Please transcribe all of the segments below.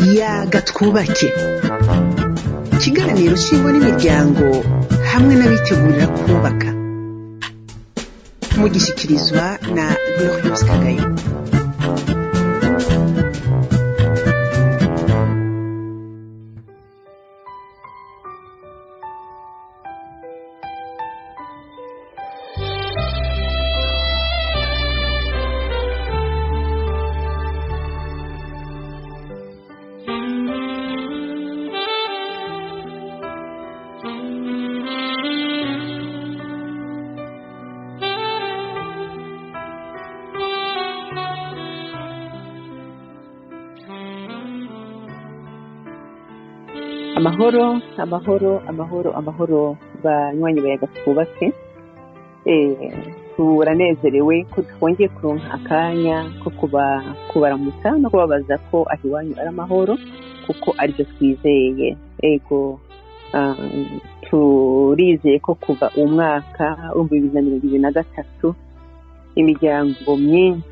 Yaga Twubake, ikiganiro c'ingo n'imiryango hamwe n'abitegurira kubaka, mugishikirizwa na Gloriose Kagayo. Amahoro, amahoro, amahoro, amahoro, banywanyi bayaga twubake. Turanezerewe ko twongeye kuronka akanya ko kubaramutsa no kubabaza ko aho iwanyu ari amahoro, kuko arivyo twizeye. Ego, turizeye ko kuva umwaka 2023 imiryango myinshi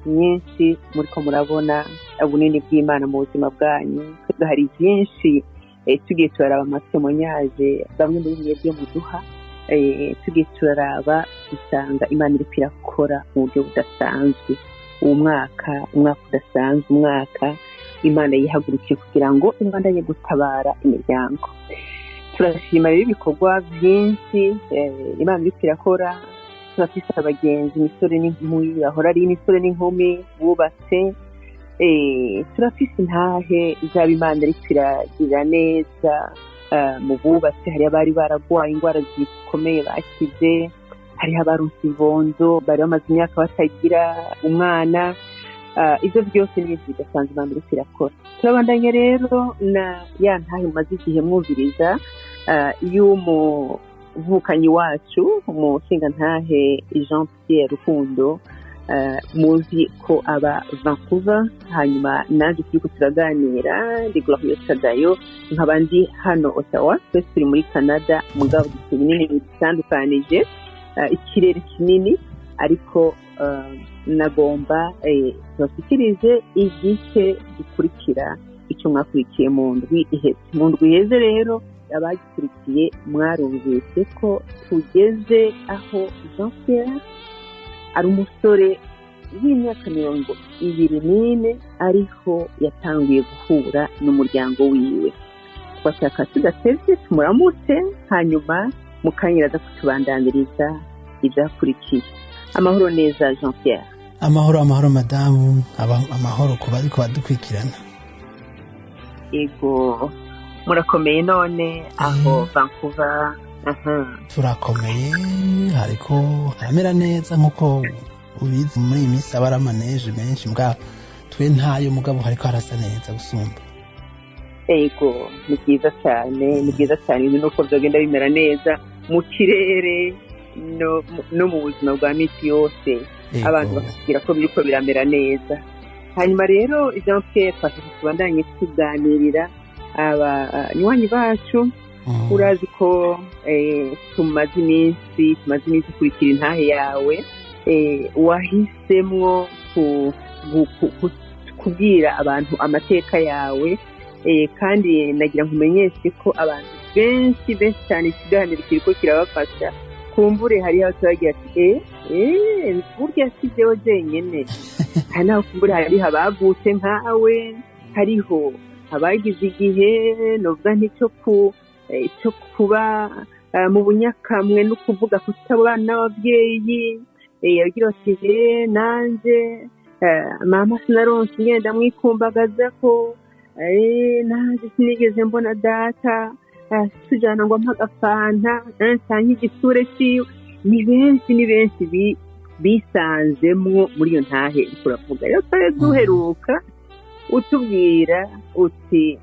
myinshi muriko murabona ubunini bw'Imana mu buzima bwanyu. Hari byinshi tugiye turaraba amatemonyaje bamwe muri mwebwe muduha, tugiye turaraba usanga Imana iriko irakora mu buryo budasanzwe. Uwo mwaka, umwaka udasanzwe, umwaka Imana yihagurukiye kugira ngo ibandanye gutabara imiryango. Turashima rero ibikorwa byinshi Imana iriko irakora. Turafise abagenzi, imisore n'inkumi, bahora ari imisore n'inkumi bubatse. Turafise intahe zaba Imana iriko iragira neza mu bubatse. Hariho abari baragwaye ingwara zikomeye bakize, hariho abaronse ibibondo bari bamaze imyaka batagira umwana. Ivyo vyose ni ibintu bidasanzwe Imana iriko irakora. Turabandanya rero na ya ntahe mumaze igihe mwumviriza y'umuvukanyi wacu, umushingantahe Jean Pierre Rukundo, muzi ko aba Vancouver. Hanyuma nanje turiko turaganira ndi Gloriose Kagayo, nkaba ndi hano Ottawa. Twese turi muri Canada, mugabo dufite binini bitandukanije, ikirere kinini, ariko nagomba tubashikirize igice gikurikira ico mwakurikiye mu ndwi iheze. Mu ndwi iheze rero abagikurikiye mwarumvise ko tugeze aho Jean Pierre ari umusore w'imyaka 24, ariho yatanguye guhura n'umuryango wiwe. Twashaka tudatevye tumuramutse, hanyuma mukanyira aza kutubandaniriza ivyakurikiye. Amahoro neza Jean Pierre. Amahoro, amahoro madamu, amahoro ku bariko badukurikirana. Ego, murakomeye none aho Vancouver? Turakomeye, hariko haramera neza nkuko ubizi. Muri iyi minsi aba ari amaneje menshi, mbwa twe ntayo, mugabo hariko harasa neza gusumba. Ego, ni byiza cyane, ni byiza cyane. Ibi nuko vyogenda bimera neza mu kirere no mu buzima bwa misi yose, abantu bakubwira ko biriko biramera neza. Hanyuma rero Jean Pierre, twashaka tubandanye tuganirira abanywanyi bacu. Urazi ko tumaze iminsi kurikira intahe yawe, wahisemwo kubwira abantu amateka yawe, kandi nagira nkumenyeshe ko abantu benshi benshi cyane ikiganiro kiriko kirabafasha. Kumbure hariho abagira ati burya si jewe jenyene, hari naho kumbure hariho abavutse nkawe, hariho abagize igihe novuga ntico cyo kuba mu bunyakamwe no kuvuga kutabana n'abavyeyi. Yagira ati nanje mama sinaronse ngenda mwikumbagaza ko nanje sinigeze mbona data tujana ngo ampa agafanta canke igisure ciwe. Ni benshi, ni benshi bisanzemwo muri iyo ntahe uravuga. Rero twari duheruka utubwira uti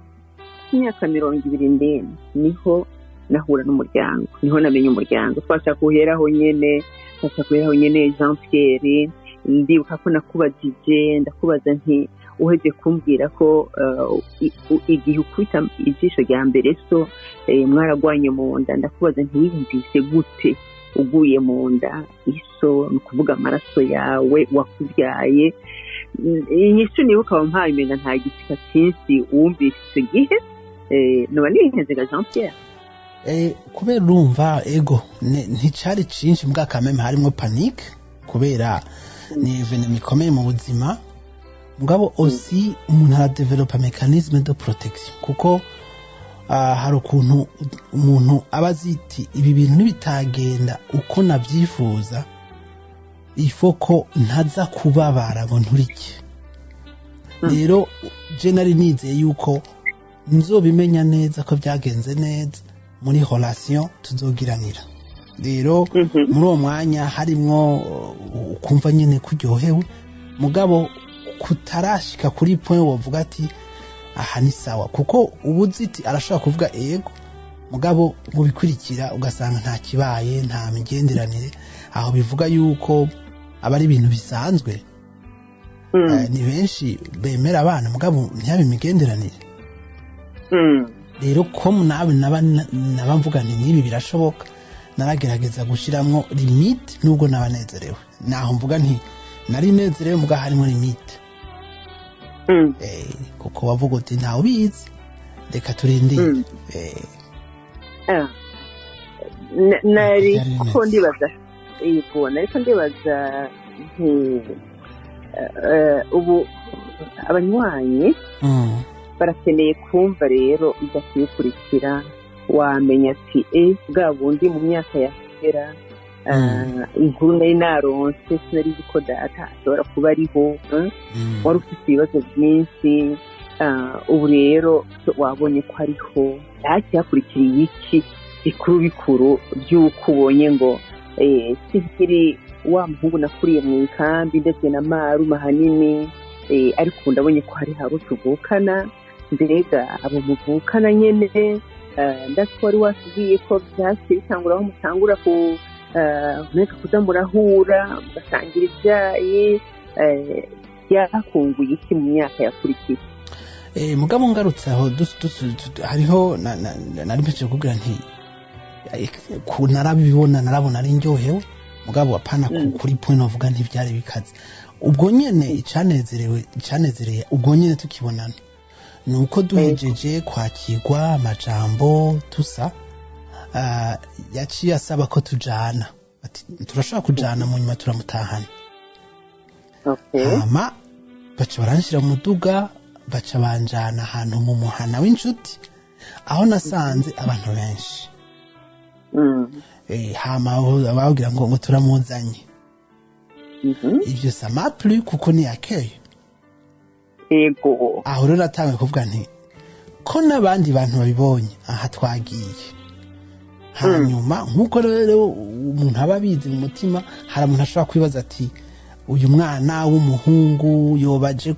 imyaka 24 niho nahura n'umuryango, niho namenye umuryango. Twashaka guheraho nyene, twashaka guheraho nyene Jean Pierre. Ndibuka ko nakubajije, ndakubaza nti uheze kumbwira ko igihe ukubita ijisho rya mbere so mwaragwanye mu nda, ndakubaza nti wiyumvise gute uguye mu nda iso, ni ukuvuga amaraso yawe wakubyaye? Inyishu nibuka wampaye, umenga nta gishika cyinshi wumvise icyo gihe. Noba nihenze ga Jean Pierre? Kubera urumva, ego, nticari cinshi, mbwa kameme harimwo panique kubera ni événement ikomeye mu buzima. Mugabo aussi umuntu aradevelopa mécanisme de protection, kuko hari ukuntu umuntu aba azi iti ibi bintu nibitagenda uko navyifuza, ifo ko ntaza kubabara ngo nturike. Rero je nari nizeye yuko nzobimenya neza ko byagenze neza muri relation tuzogiranira. Rero muri uwo mwanya harimwo ukumva nyene kuryohewe, mugabo kutarashika kuri point wovuga ati aha ni sawa, kuko ubu uzi iti arashobora kuvuga ego, mugabo mu bikurikira ugasanga nta kibaye, nta migenderanire. Aho bivuga yuko aba ari ibintu bisanzwe. Ni benshi bemera abana, mugabo ntiyabe imigenderanire. Rero ko nawe naba mvuga nti n'ibi birashoboka, naragerageza gushiramwo limite nubwo naba nezerewe. Naho mvuga nti nari nezerewe, muga harimo limite. Kuko wavuga uti ntawe ubizi, reka turindire. Ah. Nari Byari ko bimeze. ndibaza, yego, nariko ndibaza nti ubu abanywanyi barakeneye kumva rero iza kuyikurikira, wamenya ati e bwa bundi mu myaka ya kera, inkuru nari naronse, sinari nzi ko data ashobora kuba ariho, eh? Wari ufite ibibazo byinshi. Ubu rero wabonye ko ariho, hakurikiriye iki bikuru bikuru by'uko ubonye ngo sinkiri wa muhungu nakuriye mu ikambi ndetse na marume ahanini, ariko ubu ndabonye ko hari abo tuvukana. Mbega abo muvukana nyene, ndazi ko wari watubwiye ko byahise bitangura aho mutangura ku mureka kuza murahura mugasangira ibyayi, byakunguye iki mu myaka yakurikiye? Mugabo ngarutse aho hariho nari mpejeje kubwira nti narabibona, narabona ari ndyohewe, mugabo apana kuri point novuga ntibyari bikaze. Ubwo nyene icanezerewe, icanezereye ubwo nyene tukibonana, ni uko duhejeje kwakirwa amajambo tusa, yaciye asaba ko tujana, ati turashobora kujana, mu nyuma turamutahana. Hama baca baranshira mu muduga, baca banjana ahantu mu muhana w'inshuti, aho nasanze abantu benshi. Hama aho bababwira ngo turamuzanye. Ivyo ça m'a plu kuko ni accueil. Aho rero natanguye kuvuga nti ko n'abandi bantu babibonye aha twagiye. Hanyuma nk'uko rero umuntu aba abizi mu mutima, hari umuntu ashobora kwibaza ati uyu mwana w'umuhungu yoba aje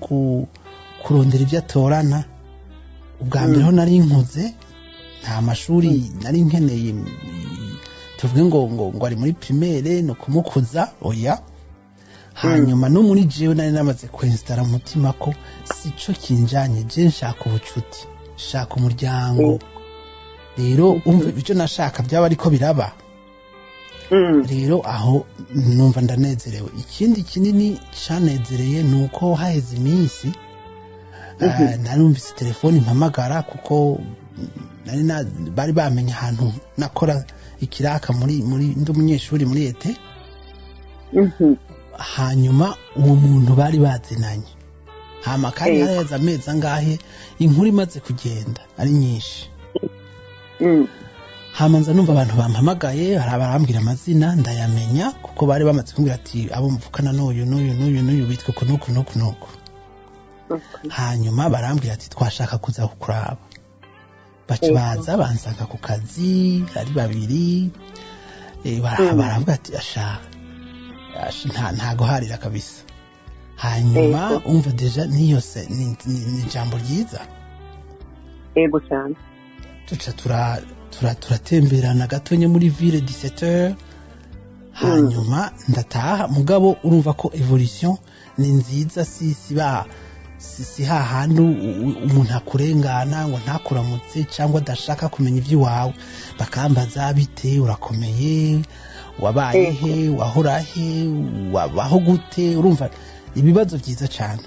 kurondera ibyo atorana. Ubwa mbere ho nari nkuze, nta mashuri nari nkeneye, tuvuge ngo ari muri primaire no kumukuza, oya. Hanyuma no muri jewe nari namaze kwinstara mu mutima ko sico kinjanye, je nshaka ubucuti, nshaka umuryango. Rero umva, ibyo nashaka byaba ariko biraba. Rero aho numva ndanezerewe. Ikindi kinini canezereye ni uko haheze iminsi, narumvise telefone impamagara, kuko nari bari bamenye ahantu nakora ikiraka muri ndi umunyeshuri muri ete. Hanyuma uwo muntu bari bazinanye, hama kandi haraheze amezi angahe inkuru imaze kugenda ari nyinshi. Hama nza numva abantu bampamagaye, hari abarambwira amazina ndayamenya, kuko bari bamaze kumbwira ati abo mvukana n'uyu n'uyu n'uyu n'uyu, bitwa uku n'uku n'uku n'uku. Hanyuma barambwira ati twashaka kuza kukuraba. Baca baza bansanga ku kazi ari babiri. Baravuga ati asha nta guharira kabisa. Hanyuma umva déjà niyo se ni ijambo ryiza. Ego cyane. Tuca turatemberana gatonya muri ville 17h, hanyuma ndataha. Mugabo urumva ko évolution ni nziza, si hahandi umuntu akurengana ngo ntakuramutse cyangwa adashaka kumenya iby'iwawe, bakambaza bite, urakomeye, wabaye he, wahora he, wabaho gute. Urumva Ibibazo vyiza cane.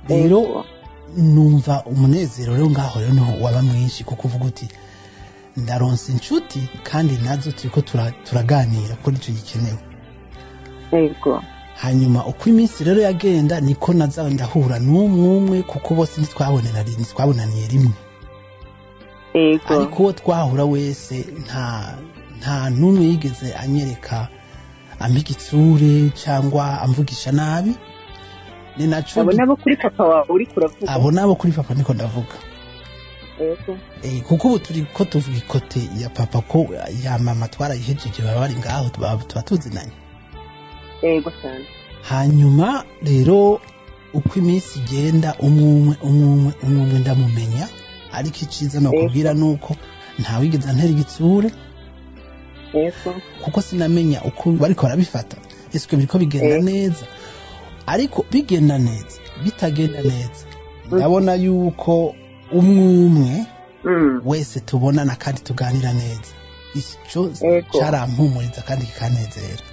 Rero numva umunezero rero ngaho rero niho waba mwinshi, kuko uvuga uti ndaronse inshuti kandi nazo turiko turaganira kuko nico gikenewe. Hanyuma uko iminsi rero yagenda niko naza ndahura n'umwe umwe, kuko bose ntitwabonaniye rimwe. Ariko uwo twahura wese nta n'umwe yigeze anyereka ampa igitsure cyangwa amvugisha nabi. Ni naco Abo nabo kuri papa wawe uri kuravuga? Abo nabo kuri papa niko ndavuga. Kuko ubu turi ko tuvuga i côté ya papa, ko ya mama twarayihejeje, baba bari ngaho, tuba tuzinanye. Yego cyane. Hanyuma rero uko iminsi igenda, umwe umwe, umwe umwe, umwe umwe ndamumenya. Ariko iciza no kubwira nuko ntawigeze antera igitsure, kuko sinamenya uko bariko barabifata, ese biriko bigenda neza. Ariko bigenda neza, bitagenda neza, ndabona yuko umwe umwe wese tubonana kandi tuganira neza. Ico carampumuriza kandi kikanezera.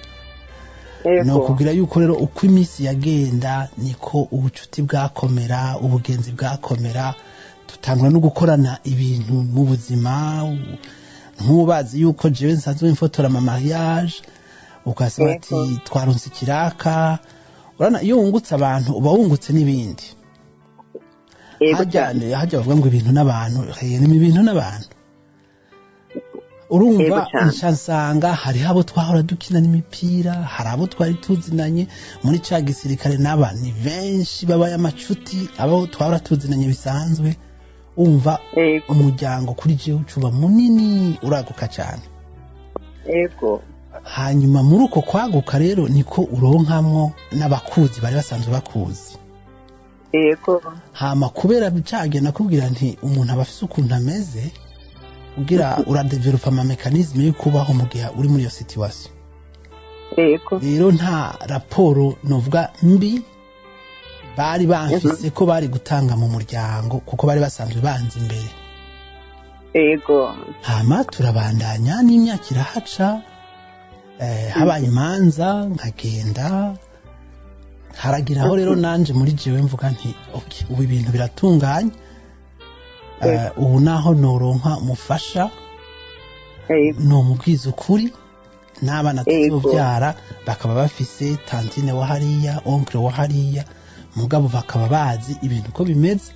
Ni ukubwira yuko rero uko iminsi yagenda niko ubucuti bwakomera, ubugenzi bwakomera, tutangura no gukorana ibintu mu buzima. Nk'ubazi yuko jewe nsanzwe mfotora ama mariage, ukasema ati twaronse ikiraka. Urabona, iyo wungutse abantu uba wungutse n'ibindi. Hajya hajya bavuga ngo ibintu n'abantu, ni ibintu n'abantu, urumva. Yego cyane. Nca nsanga hariho abo twahora dukina n'imipira, hari abo twari tuzinanye muri ca gisirikare, n'aba ni benshi babaye amacuti, abo twahora tuzinanye bisanzwe. Umva, umuryango kuri jewe ucuba munini, uraguka cyane. Hanyuma muri uko kwaguka rero niko uronkamwo n'abakuzi bari basanzwe bakuzi. Hama kubera cagenda nakubwira nti umuntu aba afise ukuntu ameze, kugira uradevelopa ama mécanismes yo kubaho mu gihe uri muri iyo situation. Rero nta raporo novuga mbi bari bamfise ko bari gutanga mu muryango, kuko bari basanzwe banzi imbere. Hama turabandanya n'imyaka irahaca, habaye imanza nkagenda. Haragiraho rero nanje muri jewe mvuga nti okay, ubu ibintu biratunganye, ubu naho noronka umufasha nomubwiza ukuri, n'abana tuzovyara bakaba bafise tantine wa hariya, oncle wa hariya, mugabo bakaba bazi ibintu uko bimeze.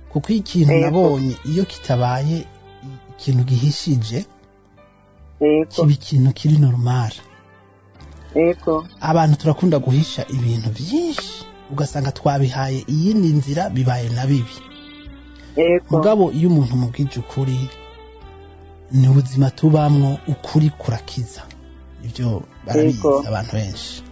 Kuko ikintu nabonye, iyo kitabaye ikintu gihishije, kiba ikintu kiri normal. Abantu turakunda guhisha ibintu byinshi, ugasanga twabihaye iyindi nzira, bibaye na bibi. Mugabo iyo umuntu mubwije ukuri, ni ubuzima tubamwo, ukuri kurakiza, ibyo barabizi abantu benshi.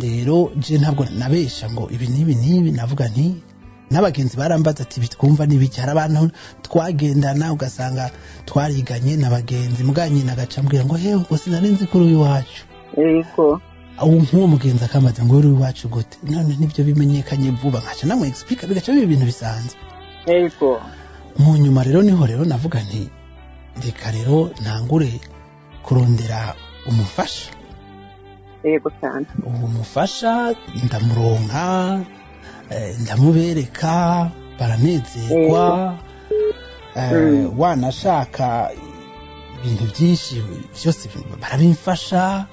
Rero je ntabwo nabesha ngo ibi n'ibi n'ibi. Navuga nti n'abagenzi barambaza ati bitwumva n'ibiki. Hari abantu twagendana, ugasanga twariganye n'abagenzi, muganye nagaca mbwira ngo hewe, ngo sinari nzi kuri iwacu. Ubu nk'uwo mugenzi akambaza ngo uri iwacu gute? None nibyo bimenyekanye vuba, nkaca namu explique, bigaca biba ibintu bisanzwe. Mu nyuma rero niho rero navuga nti reka rero ntangure kurondera umufasha. Yego cyane. Uwo mufasha ndamuronka, ndamubereka, baranezerwa. Wanashaka ibintu byinshi byose barabimfasha.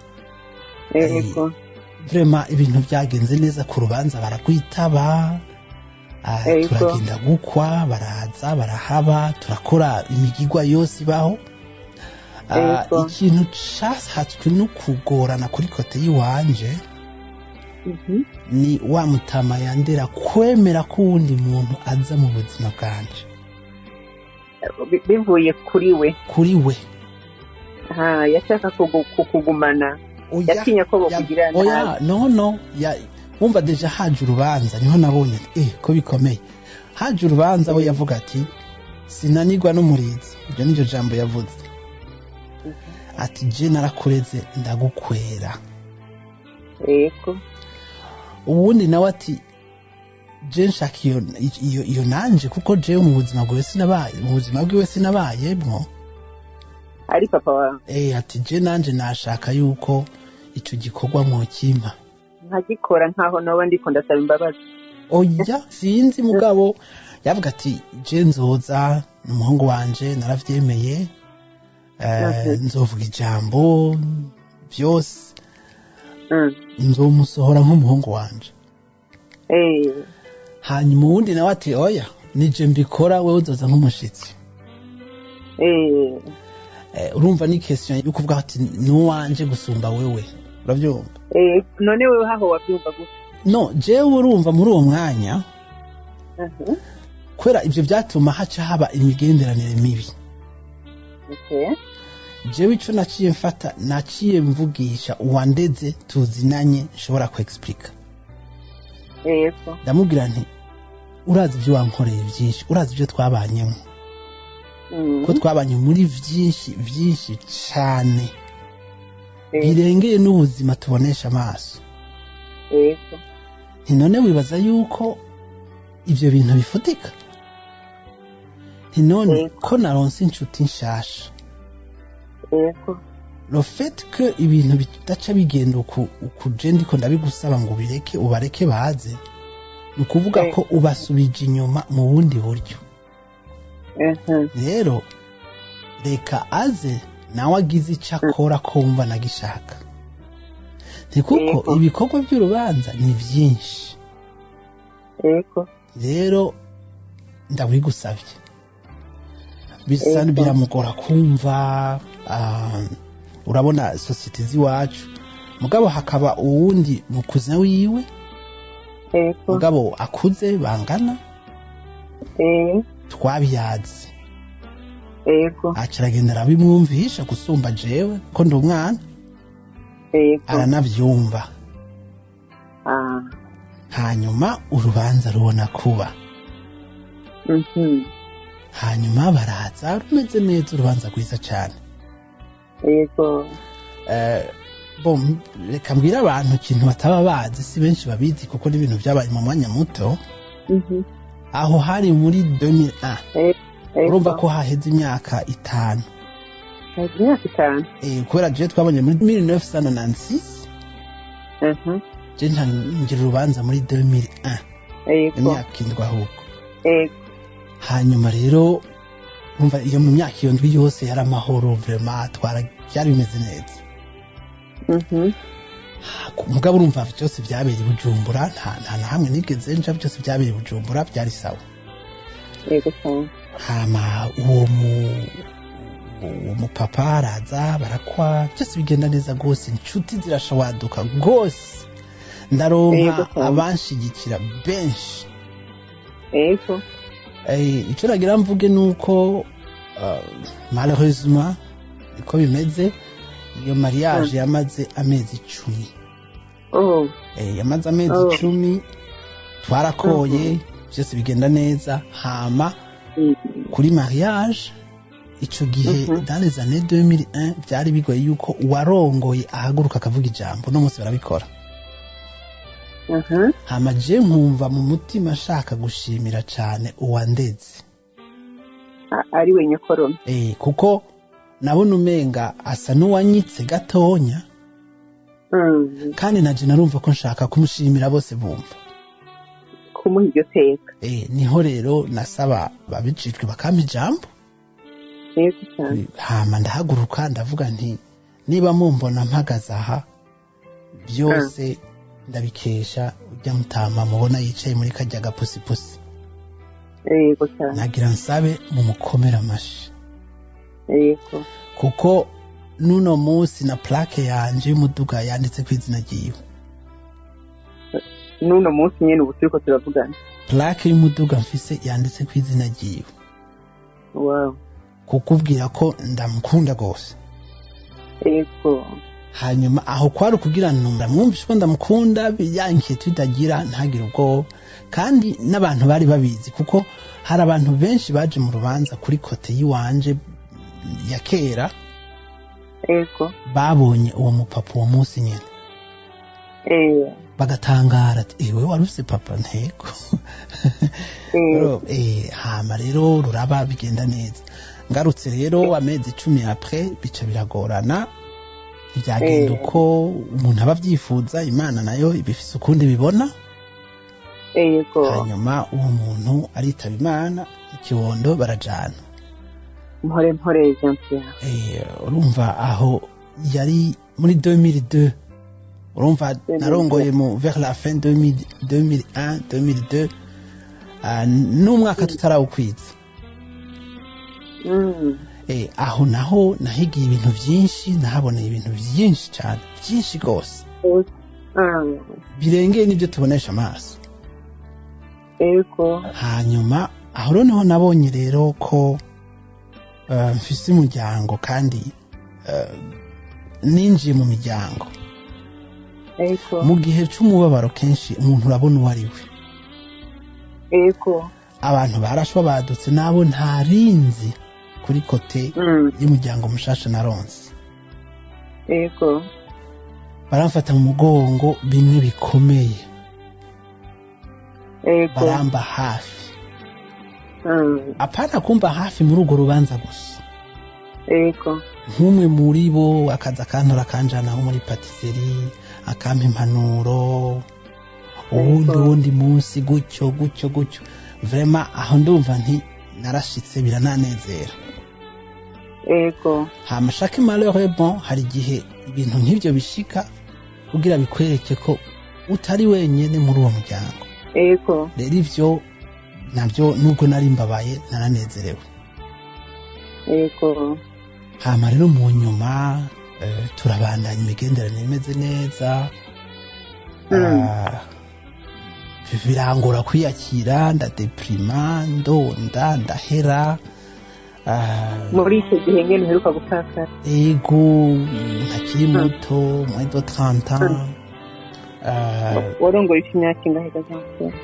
Vraiment ibintu byagenze neza, ku rubanza barakwitaba. Turagenda gukwa, baraza barahaba, turakora imigigwa yose ibaho. Ikintu cahatswe no kugorana kuri côté y'iwanje ni wa mutama yandera kwemera ko uwundi muntu aza mu buzima bwanje. Bivuye kuri we? Kuri we. Ha, yashaka kukugumana? Oya. Yatinya ko bokugirira Oya. nabi? No, wumva déjà haje urubanza, niho nabonye ko bikomeye. Haje urubanza, we yavuga ati sinanirwa n'umurizo. Iryo niryo jambo yavuze, ati je narakureze ndagukwera. Uwundi nawe ati je nshaka iyo nanje, kuko jewe mu buzima bwiwe sinabaye, mu buzima bwiwe sinabayemwo. Ari papa wawe? Ati je nanje nashaka yuko ico gikorwa mwokimpa. Nkagikora nkaho noba ndiko ndasaba imbabazi. Oya, sinzi, mugabo yavuga ati: "Je nzoza, ni umuhungu wanje, naravyemeye, nzovuga ijambo byose, nzomusohora nk'umuhungu wanje." Hanyuma uwundi nawe ati: "Oya, nije mbikora, wewe uzoza nk'umushitsi." Urumva ni question yo kuvuga ati nuwanje gusumba wewe, uravyumva? None wewe haho wabyumva gute? No jewe urumva muri uwo mwanya, kubera ivyo vyatuma haca haba imigenderanire mibi, jewe ico naciye mfata, naciye mvugisha uwandeze tuzinanye, nshobora ku expliqua. Ndamubwira nti: "Urazi ibyo wankoreye byinshi, urazi ibyo twabanyemo, ko twabanye muri byinshi byinshi cane birengeye n'ubuzima tubonesha amaso. Nti none wibaza yuko ibyo bintu bifutika? Nti none ko naronse inshuti nshasha, le fait que ibintu bidaca bigenda uku uku, je ndiko ndabigusaba ngo ubireke, ubareke baze, ni ukuvuga ko ubasubije inyuma mu bundi buryo. Rero reka aze nawe agize icyo akora ko wumva nagishaka. Ni kuko ibikorwa by'urubanza ni byinshi. Rero ndabigusabye." Bisa biramugora kumva. Urabona société z'iwacu. Mugabo hakaba uwundi mukuze wiwe, mugabo akuze bangana, twabiyaze, aca aragenda arabimwumvisha gusumba jewe ko ndi umwana. Aranavyumva. Hanyuma urubanza rubona kuba. Hanyuma baraza, rumeze neza, urubanza rwiza cyane. Bon, reka mbwire abantu ikintu bataba bazi, si benshi babizi kuko n'ibintu byabaye mu mwanya muto. Aho hari muri 2001. Urumva ko haheze imyaka 5. Haheze imyaka 5. Kubera jewe twabonye muri 1996, je ntangira urubanza muri 2001. Imyaka 7 ahubwo. Hanyuma rero umva, iyo mu myaka iyo ndwi yose yari amahoro, vraiment twara byari bimeze neza. Mugabo urumva byose byabereye i Bujumbura, nta na hamwe nigeze nja, byose byabereye i Bujumbura, byari sawa. Yego cyane. Hama uwo mupapa araza, barakwa, byose bigenda neza rwose, inshuti zirashawaduka rwose, ndaronka Yego cyane. abanshigikira benshi. Icyo nagira mvuge ni uko malheureusement niko bimeze, iyo mariage yamaze amezi 10. Yamaze amezi 10, twarakoye, byose bigenda neza. Hama kuri mariage ico gihe, dans les années 2001, byari bigoye yuko uwarongoye ahaguruka akavuga ijambo. No munsi barabikora. Hama je nkumva mu mutima nshaka gushimira cane uwandeze. Ari we nyokorome. Kuko nabona umenga asa n'uwanyitse gatonya, kandi naje narumva ko nshaka kumushimira bose bumva. Kumuha iryo teka. Niho rero nasaba babijijwe bakampa ijambo. Yego cyane. Hama ndahaguruka, ndavuga nti: "Niba mumbona mpagaze aha, byose ndabikesha ujya mutama mubona yicaye muri kajya gapusipusi. Yego cyane. Nagira nsabe mumukomere amashi, kuko n'uno munsi na plaque yanje y'umuduga yanditse ku izina ryiwe." N'uno munsi nyine ubu turiko turavugana? Plaque y'umuduga mfise yanditse ku izina ryiwe. Kukubwira ko ndamukunda rwose. Hanyuma aho kwari ukugira ngo ndamwumvishe ko ndamukunda, yankiye tudagira ntagire ubwoba, kandi n'abantu bari babizi, kuko hari abantu benshi baje mu rubanza kuri côté y'iwanje ya kera, babonye uwo mupapa uwo munsi nyine, bagatangara ati: "Ewe, wari ufise papa?" Ntego. Hama rero ruraba, bigenda neza. Ngarutse rero amezi 10 après, bica biragorana. Ntibyagenda uko umuntu aba abyifuza, Imana nayo ibifise ukundi bibona. Hanyuma uwo muntu aritaba Imana, ikibondo barajana. Mpore mpore, Jean Pierre. Urumva aho yari muri 2002. Urumva narongoye mu vers la fin 2000, 2001, 2002, n'umwaka tutarawukwiza. Aho naho nahigiye ibintu byinshi, nahaboneye ibintu byinshi cyane, byinshi rwose, birengeye n'ibyo tubonesha amaso. Hanyuma aho rero niho nabonye rero ko mfise umuryango, kandi ninjiye mu miryango. Mu gihe c'umubabaro kenshi umuntu urabona uwo ari we. Abantu barashwa badutse nabo ntarinzi kuri côté y'umuryango mushasha naronse. Baramfata mu mugongo bimwe bikomeye, baramba hafi. Apana kumba hafi muri urwo rubanza gusa. Nk'umwe muri bo akaza akantora, akanjana nko muri pâtisserie, akampa impanuro, uwundi munsi gutyo gutyo gutyo. Vraiment aho ndumva nti narashitse, birananezera. Hama chaque malheur est bon. Hari igihe ibintu nk'ivyo bishika kugira bikwereke ko utari wenyene muri uwo muryango. Rero ivyo navyo, nubwo nari mbabaye, naranezerewe. Hama rero mu nyuma turabandanya imigenderanire imeze neza. Birangora kwiyakira, ndadeprima, ndonda, ndahera. Muri icyo gihe nyine uheruka gupfakara? Ego, ntakiri muto, moins de 30 ans. Warongoye ufite imyaka ingahe ga Jean Pierre?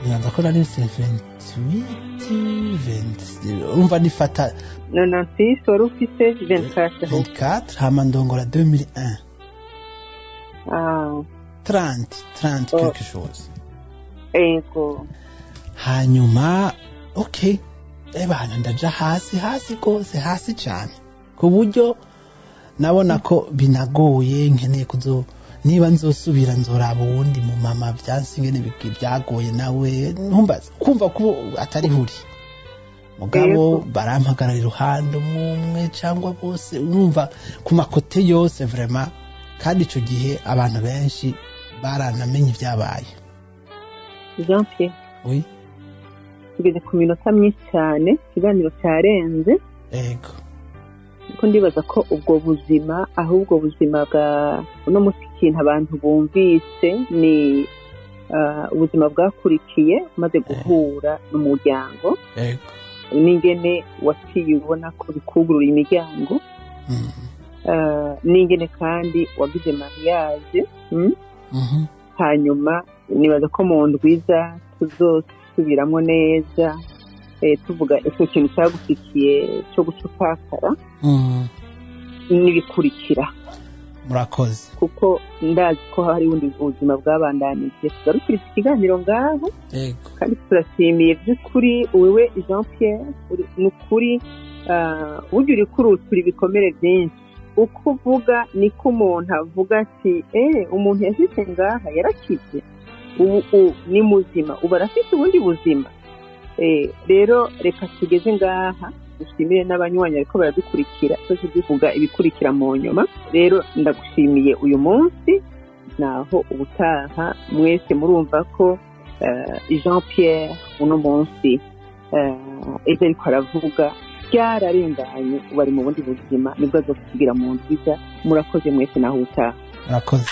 Nibanza ko nari mfise 28, 20, urumva nifata. 96 wari ufite 24 aho? 24, hama ndongora 2001. 30, 30 quelque chose. Hanyuma okay, ebana ndaja hasi, hasi rwose, hasi cyane, ku buryo nabona ko binagoye, nkeneye kuzo niba nzosubira nzoraba uwundi mu mama byansi ingene byagoye nawe ntumbaze kumva ko atari huri mugabo. Barampagarara iruhande, umwe umwe cyangwa bose, urumva ku ma côtés yose vraiment. Kandi ico gihe abantu benshi baranamenye ibyabaye. Jean Pierre, Oui. tugeze ku minota myinshi cyane, ikiganiro cyarenze. Kuko ndibaza ko ubwo buzima, ahubwo buzima bwa uno munsi, ikintu abantu bumvise ni ubuzima bwakurikiye umaze guhura n'umuryango, n'ingene waciye ubona ko bikugurura imiryango, n'ingene kandi wagize mariage. Hanyuma nibaza ko mu ndwiza tuzosubiramo neza, tuvuga icyo kintu cyagufikiye cyo guca upakara n'ibikurikira. Murakoze. Kuko ndazi ko hari ubundi buzima bwabandanije. Tugarukiriza ikiganiro ngaho. Kandi turashimiye by'ukuri wewe Jean Pierre, ni ukuri, burya uriko urutura ibikomere byinshi. Uko uvuga niko umuntu avuga ati: "Eh, umuntu yashyize ngaha yarakize, ubu ni muzima, ubu arafite ubundi buzima." Rero reka tugeze ngaha, dushimire n'abanywanyi ariko baradukurikira, twese tuvuga ibikurikira mu nyuma. Rero ndagushimiye uyu munsi, naho ubutaha. Mwese murumva ko Jean Pierre uno munsi, ibyo ariko aravuga byararenganye, ubu ari mu bundi buzima, nibwo azotubwira mu nziza. Murakoze mwese, naho ubutaha. Murakoze.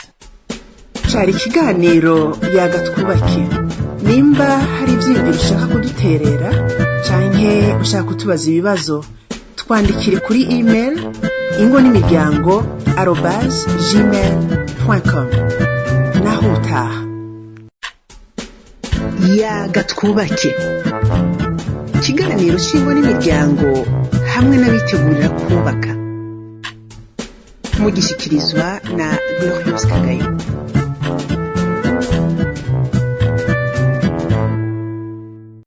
Cari ikiganiro Yaga Twubake. Nimba hari ibyiyumviro ushaka kuduterera canke ushaka kutubaza ibibazo, twandikire kuri email ingo n'imiryango@gmail.com. Naho utaha. Yaga Twubake, ikiganiro cy'ingo n'imiryango hamwe n'abitegurira kubaka, mugishyikirizwa na Gloriose Kagayo.